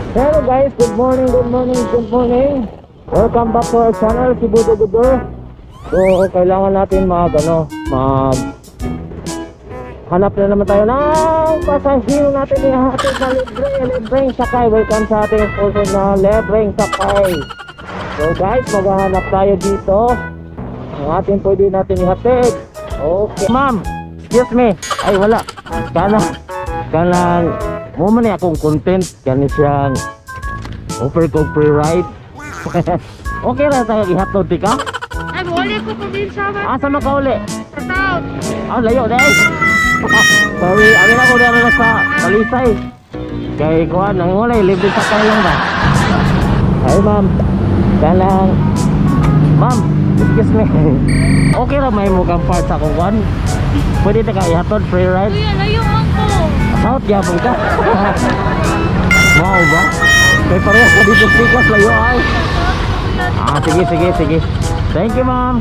Hello guys, good morning, good morning, good morning. Welcome back to our channel, si Budo Gudur. So, kailangan natin mag, ano, mag hanap na naman tayo ng pasahero natin ihahatid na libre, libreng sakay. Welcome sa ating sponsor na libreng sakay. So guys, maghahanap tayo dito. Ang ating pwede natin ihatid. Okay. Ma'am, excuse me. Ay, wala. Kana, kanang, mo man ni akong content. Kani siyang offer ko free ride. Okay ra tayo ihatod di ka? Ay, wala ko probinsya man. Asa man ka uli? Sa town. Ah, layo dai. Sorry, ari na ko diri na sa Talisay. Kay kuan nang wala libre sakay lang ba? Ay, ma'am. Kanang ma'am, excuse me. Okay ra may mo kang part sa akong kuan. Pwede ta ka ihatod free ride? Kuya, layo man ko. South gyapon ka. Wow ba? Kay parehas ka dito sa layo ay. Ah, sige, sige, sige. Thank you, ma'am.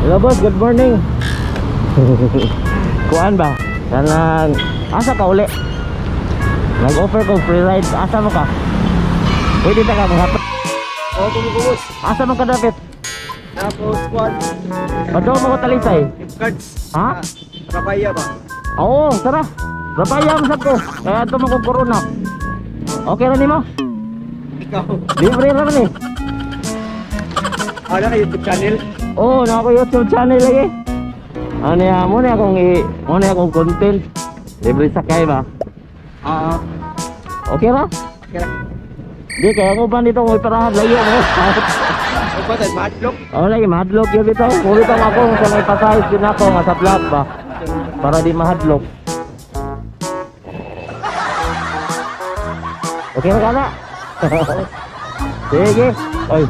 Hello, boss. Good morning. Kuan ba? Kanang asa ka uli? Nag-offer ko free ride. Asa mo ka? Pwede ta ka maghatod. Oo, tumubos. Asa mo ka dapat? Tapos, kwan, Padung mo ko Talisay. cards. Ha? Ah, Rabaya ba? Oo, tara. Rabaya mo sa ko. Kaya ito mo kong corona. Okay ra nimo? Ikaw. Libre ra ni. Ano ka YouTube channel? Oo, na ako YouTube channel lagi. Ano ya, mo na akong i mo na akong content. Libre sakay ba? Oo. Okay ra? Okay ra. Di kaya ko ba nito may parahan layo mo. O ba tayo, madlock? Oh, lagi mahadlok yun bitaw. Kung bitaw ako sa may pasahis din ako nga sa vlog ba. Para di mahadlok. Okay ra kana? Sige. Oy.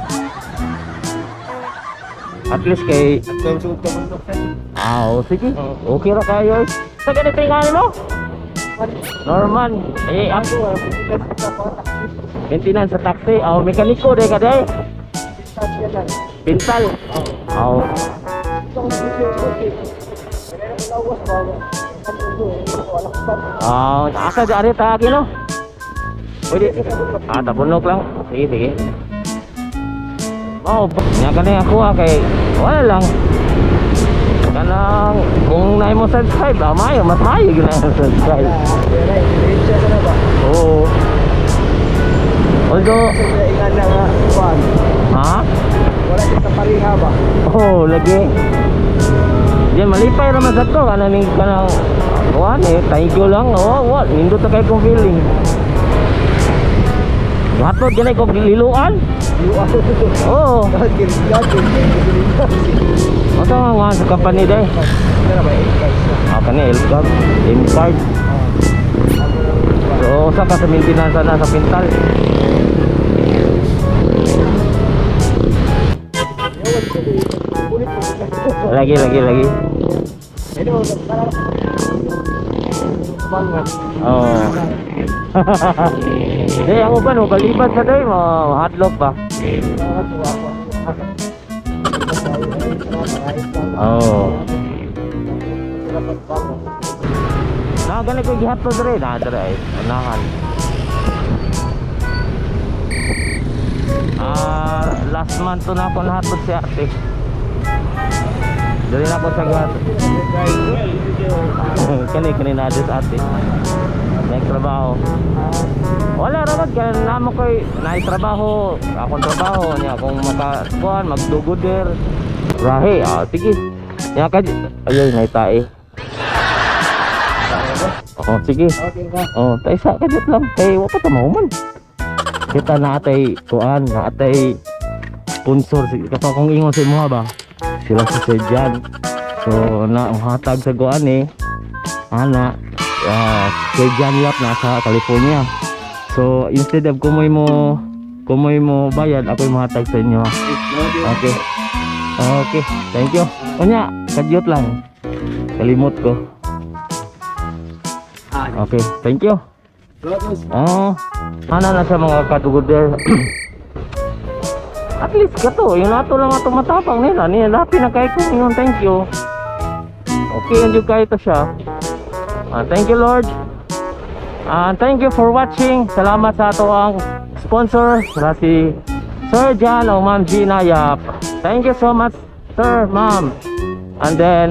At least kay At kung sugod ka bundok sir. Ah, oh, sige. Oo. Okay ra kayo. Sa ganito yung ano mo? Norman, eh, ako, maintenance sa taxi. Oh, mekaniko de ka day. Pintal. Oh. Oh, asa di ari ta no? Pwede. Ah, tabunok lang. Sige, sige. Oh, nya kani ako ah, kay wala lang. Kanang kung naay mo subscribe, ah, maayo, mas maayo gyud na subscribe. Oo. Although, ha? Wala kita pariha ba? Oh, lagi. Diyan malipay ra man sad ko kana ning kanang kuan eh, thank you lang. Oh, what? Nindot na kay kong feeling. Hatod ganay kog liluan. Oo. Asa nga nga sa company day? Ah, kani Elcard, M-card. So, usa ka sa maintenance na sa Pintal. Lagi, lagi, lagi. Oo. Day, ako ba no balibad sa day, mahadlok ba? Oo. Na gani ko gihatod dere, na dere ay unahan. Ah, last month to na ako nahatod si ate. Dere na ako sa gihatod. Kani kani na sa ate. Nagtrabaho. Wala ra man kay namo koy naay trabaho, akong trabaho niya kung makakuan magduguder. Rahe, ah sige. Nya ka ayay nay tae. Oh, sige. Oh, tay sa kadiyot lang kay wa pa ta mahuman. Kita na atay kuan, na atay sponsor si kapag kung ingon sa imuha ba. Sila si Sir Jan. So na ang hatag sa kuan eh. Ana, ah, Sir Jan Yap nasa California. So instead of kumoy mo bayad, ako'y mahatag sa inyo. Okay. Okay, thank you. Unya, kadyot lang. Kalimot ko. Okay, thank you. Oh, ana na sa mga katuguder. At least kato, yun ato lang ato matapang nila. Niya lapi na kay ko yun, thank you. Okay, hindi kayo to siya. Thank you, Lord. Thank you for watching. Salamat sa ato ang sponsor na si Sir John o Ma'am Gina Yap. Thank you so much, sir, ma'am. And then,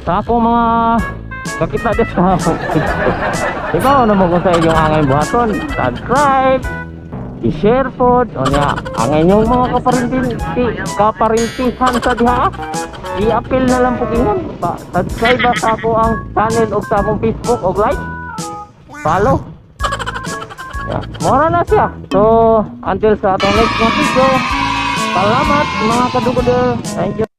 sa akong mga kakita din sa akong ikaw ano mo kung sa inyong angay buhaton, subscribe, i-share po, o niya, ang inyong mga kaparintihan sa diha, i-appeal na lang po kingon. Pa, subscribe ba sa ako ang channel o sa akong Facebook o like, follow. Yeah, mora na siya. So, until sa atong next nga video, salamat, mga kadugoder. Thank you.